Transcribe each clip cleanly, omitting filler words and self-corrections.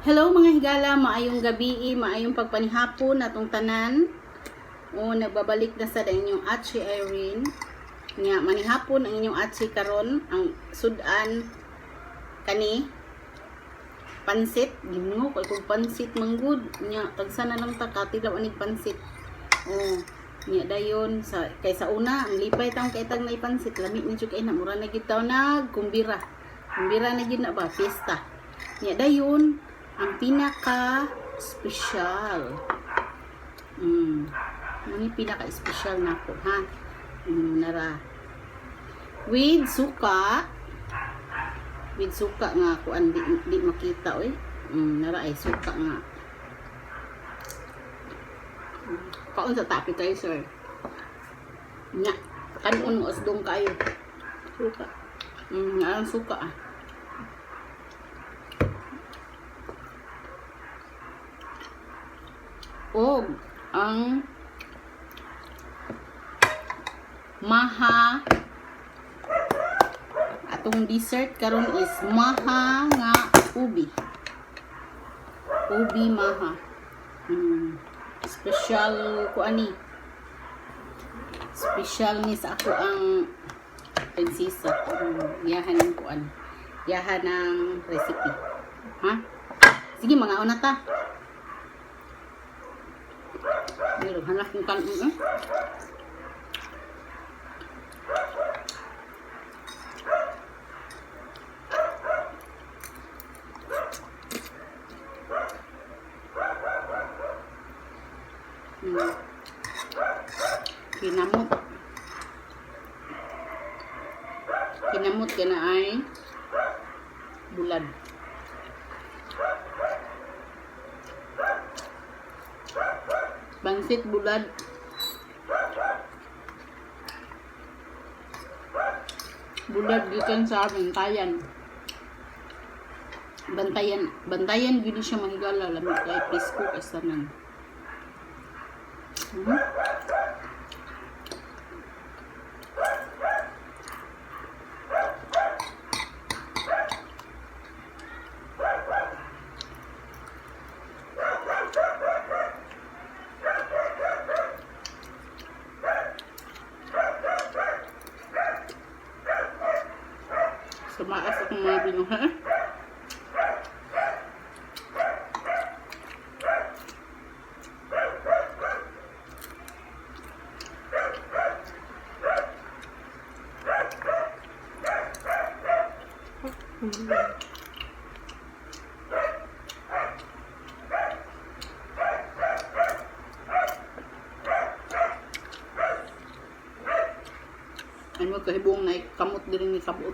Hello, mga higala, maayong gabi, maayong pagpanihapon natong tanan. O nagbabalik na sa inyong Atchi Irene. Nya manihapon ang inyong Atchi karon, ang sudan kani pansit. Ginoo kay kung pansit manggud nya tagsa na lang ta katilaw anig pansit. O nya dayon sa kay sa una ang lipay taong kay tag na pansit, lami ni jud kay na, mura na gid taw nag kumbira. Kumbira na gid na ba, fiesta. Nya dayon ang pinaka special. Ano yung pinaka special nako, ha? Nara. With suka. With suka nga kuan, di makita oy. Nara ay suka nga. Kaon sa ta, appetizer. Nya, kanon mo asdong kayo. Suka. Ang suka ah. Og ang maha, atong dessert karon is maha nga ubi. Ubi maha. Special ko ani. Special ni sa ako ang prinsesa. Yahan ng kuan. Yahan ng recipe. Ha? Sige, mga una ta. Meron, hanap kong kanon eh. Kinamot. Kinamot ka na ay bulad. Pansit bulad. Bulad gikan sa Bantayan. Bantayan, Bantayan gyud ni siya, mahigala, lami kay presko kay sanan. Sumaas akong mga binuha. Ano kahibong na kamot diri ni kabuot.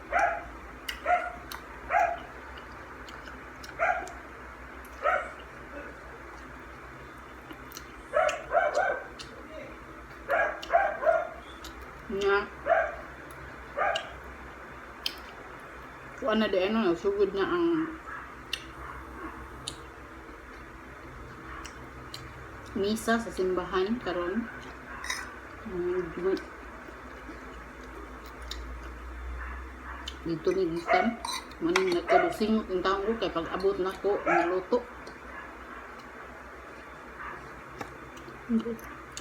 Nga. Kuan na di ano, sugod na ang misa sa simbahan karon. Dito ni gikan. Maning nagkadusingot ang taong ko kay pag abot nako naluto.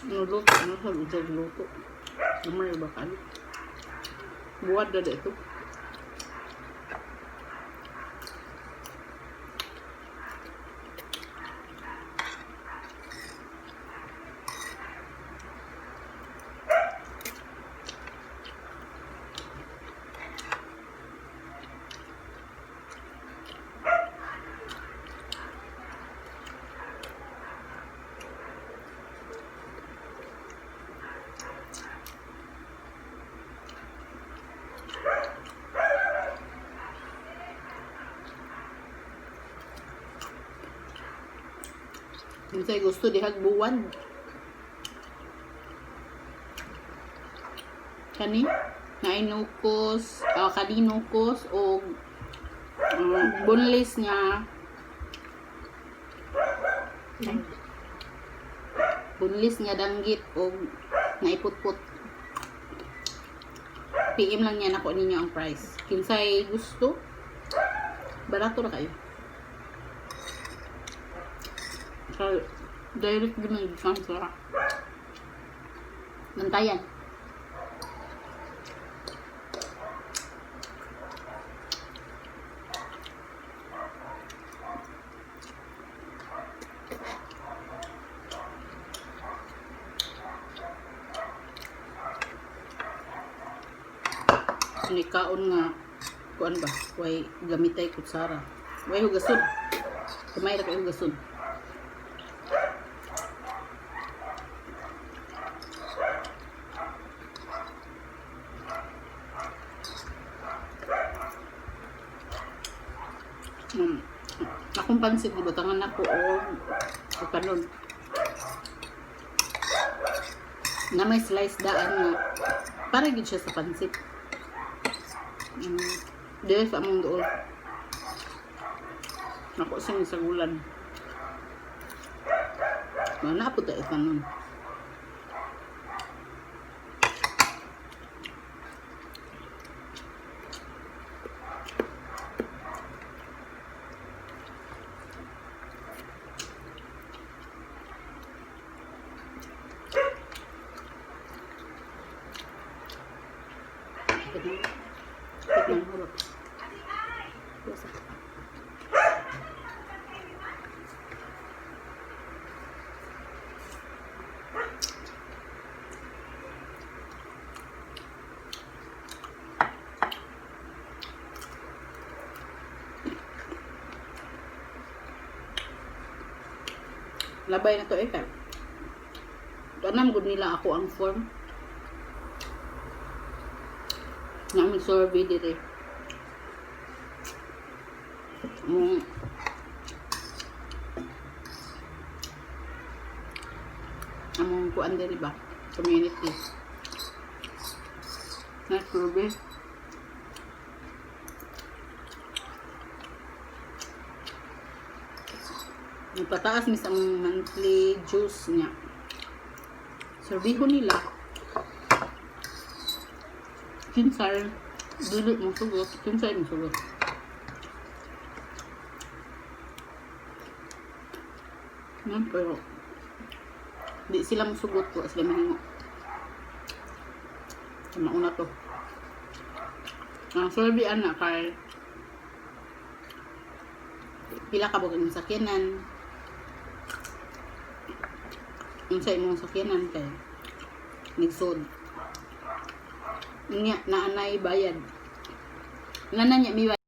Naluto na sa luto luto. Gamay ba kayo? Buwad na dito. Kinsay gusto dihag buwad. Kani nainukos, kaninukos o boneless nga danggit o naiputput. PM lang niya nako ninyo ang price. Kinsay gusto, barato ra kayo. So, direct gud gikan sa Bantayan. Ni kaon nga kuan ba, way gamitay kutsara. Way hugason. Kamay ra kay hugason. Akong pansit gibutangan nako og kanon. Na may slice daan nga para gid siya sa pansit. Dire sa among duol. Nako siyang sagulan. Wala po tayo kanon. Wait lang, hold up. Basta. Labay na to eh, kay. Anam gud nila ako ang form. Namin survey dire. Among kuan diri ba? Community. Na survey. Nagpataas mis ang monthly dues niya. Survey ko nila. Kinsay dili mo sugot, kinsay mo sugot. No, pero di sila musugot ko, sila mahimo. Mauna to. Ang survey ana kay pila ka imong sakyanan, unsa imong sakyanan kay nigsod niya, naanay bayad nana niya mi.